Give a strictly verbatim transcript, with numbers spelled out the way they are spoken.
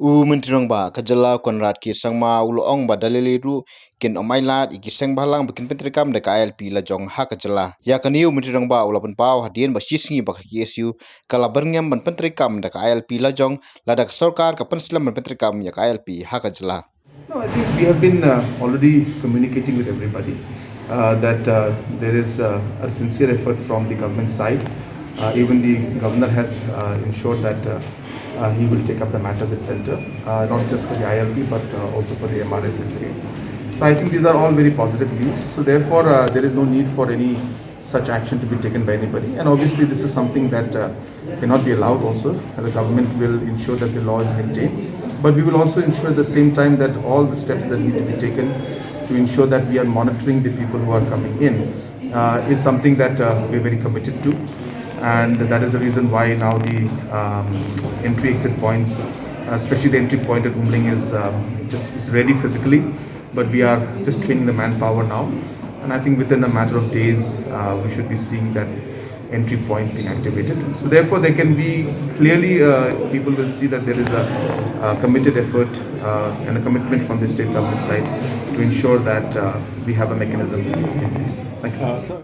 U Myntri Rangbah ka jylla Conrad K Sangma u la ong ba da lei lei ruh kin ym ailad ïa ki seng bhalang ba kin pyntreikam da ka I L P lajong ha ka jylla. Ïa kane u Myntri Rangbah u la pynpaw hadien ba shi sngi ba ka K S U ka la byrngem ban pyntreikam da ka I L P lajong lada ka sorkar ka pynslem ban pyntreikam ïa ka I L P ha ka jylla. No, I think we have been uh, already communicating with everybody uh, that uh, there is uh, a sincere effort from the government side. Uh, even the governor has uh, ensured that uh, uh, he will take up the matter with center, uh, not just for the I L P but uh, also for the M R S S A. So I think these are all very positive news. So therefore, uh, there is no need for any such action to be taken by anybody. And obviously, this is something that uh, cannot be allowed also. And the government will ensure that the law is maintained. But we will also ensure at the same time that all the steps that need to be taken to ensure that we are monitoring the people who are coming in uh, is something that uh, we're very committed to. And that is the reason why now the um, entry exit points, uh, especially the entry point at Umling, is um, just is ready physically. But we are just training the manpower now. And I think within a matter of days, uh, we should be seeing that entry point being activated. So therefore, there can be clearly, uh, people will see that there is a, a committed effort uh, and a commitment from the state government side to ensure that uh, we have a mechanism in place. Thank you.